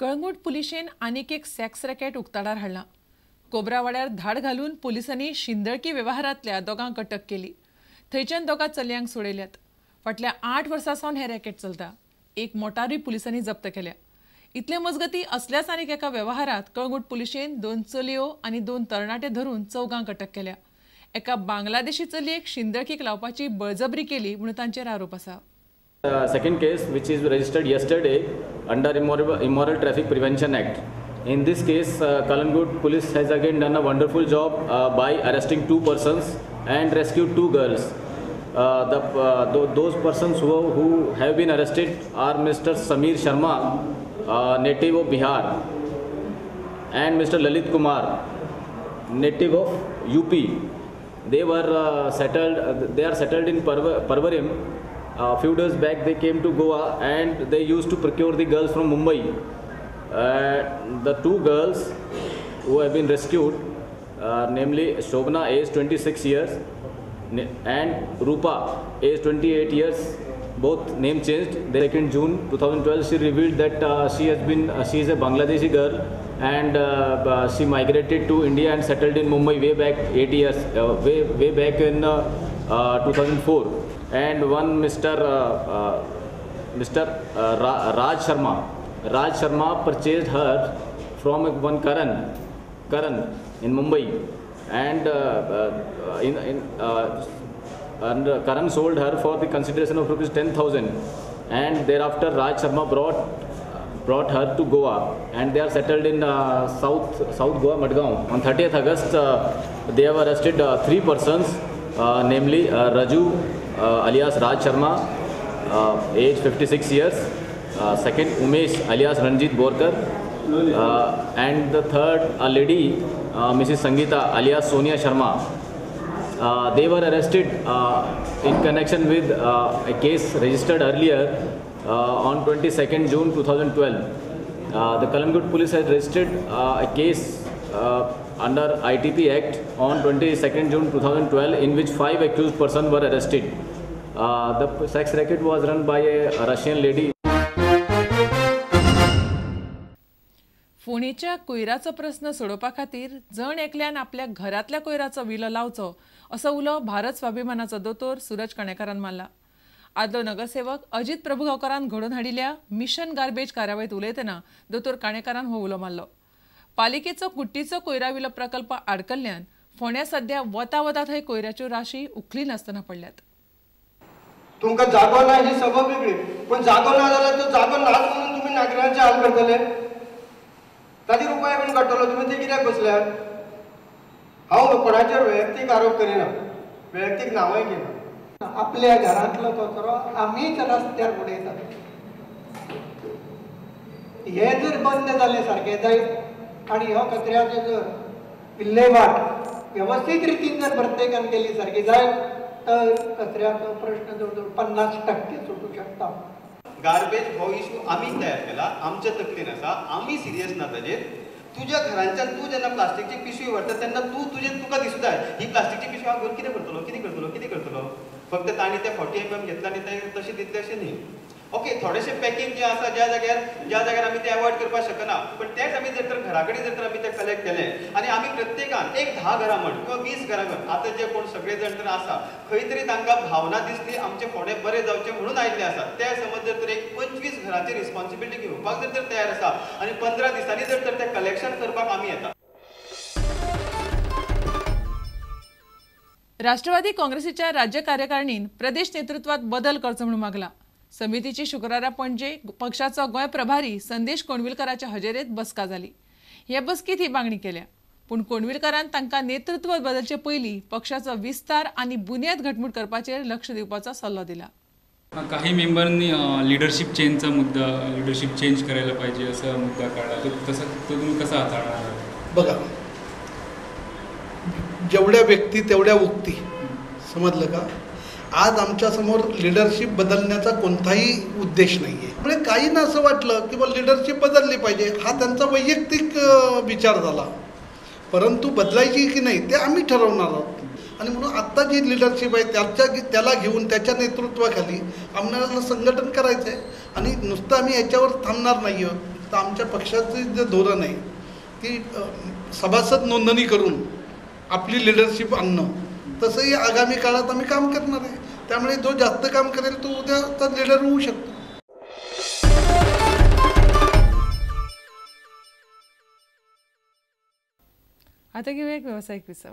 कळंगूट पुलिशेन आनीक एक sex racket उक्ताडार हाडलां. कोबरावाड्यार धाड घालून पुलिसांनी शिंदळकी वेव्हारांतल्या दोगांक अटक केली. थंयच्यान दोगां चलयांक सोडयल्यात. फाटल्या 8 वर्सां सावन हें रॅकेट चलता. एक मोटारूय पुलिसांनी जप्त केल्या. इतले मजगती असल्याच आनीक एका वेव्हारांत कळंगूट पुलिशेन 2 चलयो आनी 2 तरणाटे धरून 4 अटक केल्या. एका बांगलादेशी चलयेक शिंदळकीक लावपाची बळजबरी केली म्हणून तांचेर आरोप आसा. Second case, which is registered yesterday under Immoral Traffic Prevention Act. In this case, Calangute police has again done a wonderful job by arresting 2 persons and rescued 2 girls. Those persons who have been arrested are Mr. Sameer Sharma, native of Bihar, and Mr. Lalit Kumar, native of UP. They were settled. They are settled in Parvarim. A few days back they came to Goa and they used to procure the girls from Mumbai. The 2 girls who have been rescued, namely Shobna, age 26 years, and Rupa, age 28 years, both name changed. The 2nd June 2012, she revealed that she is a Bangladeshi girl and she migrated to India and settled in Mumbai way back 8 years, way back in 2004. And one Mr. Raj Sharma purchased her from one Karan in Mumbai, and and Karan sold her for the consideration of rupees 10,000, and thereafter Raj Sharma brought her to Goa, and they are settled in South Goa, Madgaon. On 30th August, they have arrested 3 persons, namely Raju, alias Raj Sharma, age 56 years, second Umesh alias Ranjit Borkar, and the third a lady, Mrs. Sangeeta alias Sonia Sharma. They were arrested in connection with a case registered earlier on 22nd June 2012. The Calangute police had registered a case under ITP Act on 22nd June 2012, in which 5 accused persons were arrested. The sex racket was run by a Russian lady. फोंडेच्या कोयराचो प्रस्न सोडोवपा खातीर जण एकल्यान आपल्या घरांतल्या कोयराचो विलो लावचो असो उलो भारत स्वाभिमानाचो दोतोर सूरज काणेकारान मारला. आदलो नगरसेवक अजित प्रभुगांवकारान घडोवन हाडिल्ल्या मिशन गार्बेज कार्यावळींत उलयतना दोतोर काणेकारान हो उलो मारलो. पालिकेचो कुट्टीचो कोयरा विलो प्रकल्प आडकल्ल्यान फोंड्या सध्या वता वता थंय कोयराच्यो राशी उखली नासतना पडल्यात. तुमकां जागो ना ही सबब वेगळी, पण जागो ना जाल्यार तो जागो नाच म्हणून तुमी नागरिकांचे हाल करतले. ताचेर उपाय कोण काडटलो? तुमी ते कित्याक बसल्यात? हांव कोणाचेर वैयक्तीक आरोप करिना, वैयक्तीक नांवांय घेना. आपल्या घरांतलो कचरो आमीच रस्त्यार उडयतात. हे जर बंद जालें सारकें जायत आनी हो कचऱ्याचो जर विल्हेवाट वेवस्थीत रितीन जर प्रत्येकान केली सारकी जायत तर कचऱ्याचो प्रश्न जवळ जवळ 50% सुटू शकता. गार्बेज हो इशू आमी तयार केला, आमच्या तकलेन आसा, आमी सिरियस ना ताजेर. तुज्या घरांच्यान तूं जेन्ना प्लास्टिकची पिशवी व्हरता तेन्ना तूं तुजें तुका दिसता ही प्लास्टिकची पिशवी हांव घेवन कितें करतलो, कितें करतलो, कितें करतलो. फक्त तांणी ते 40 mm घेतला आनी ते तशें दितले अशें न्ही. ओके, थोडेशें पॅकिंग जें आसा ज्या जाग्यार आमी तें एवॉयड करपाक शकना, पण तेंच आमी जर तर घरा कडेन जर तर आमी तें कलेक्ट केलें आनी आमी प्रत्येकान एक 10 घरां म्हण किंवा 20 घरां म्हण, आतां जे कोण सगळे जाण तर आसा खंय तरी तांकां भावना दिसली आमचे फोंडे बरें जावचें म्हणून आयिल्ले आसा, ते समज जर तर एक 25 घरांची रिस्पॉन्सिबिलिटी घेवपाक जर तर तयार आसा आनी 15 दिसांनी जर तर तें कलेक्शन करपाक आमी येता. राष्ट्रवादी काँग्रेसीच्या राज्य कार्यकारिणीन प्रदेश नेतृत्वात बदल करचो म्हणून मागला. समितीची शुक्रारा पणजे पक्षाचो गोंय प्रभारी संदेश कोणविलकराच्या हजेरेत बसका जाली. हे बसकेत ही मागणी केल्या, पूण कोणविलकरान तांकां नेतृत्व बदलचे पयलीं पक्षाचो विस्तार आनी बुन्याद घटमूट करपाचेर लक्ष दिवपाचो सल्लो दिला. काही मेंबरांनी लिडरशिप चेंजचा मुद्दा, लिडरशिप चेंज करायला पाहिजे असा मुद्दा काढला, तर तसं तो तुम्ही कसा हाताळणार? बघा, जेवढ्या व्यक्ती तेवढ्या उक्ती, समजलं का? आज आमच्यासमोर लिडरशिप बदलण्याचा कोणताही उद्देश नाही आहे. म्हणजे काहींना असं वाटलं की बा लिडरशिप बदलली पाहिजे, हा त्यांचा वैयक्तिक विचार झाला, परंतु बदलायची की नाही ते आम्ही ठरवणार आहोत. आणि म्हणून आत्ता जी लिडरशिप आहे त्याला घेऊन त्याच्या नेतृत्वाखाली आम्हाला संघटन करायचं आहे आणि नुसतं आम्ही याच्यावर थांबणार नाही आहोत. तर आमच्या पक्षाचे जे धोरण आहे की सभासद नोंदणी करून आपली लिडरशिप आणणं, तसंही आगामी काळात आम्ही काम करणार आहे. त्यामुळे जो जास्त काम करेल तो उद्या तर लिडर होऊ शकतो. आता घेऊया एक व्यावसायिक विसव.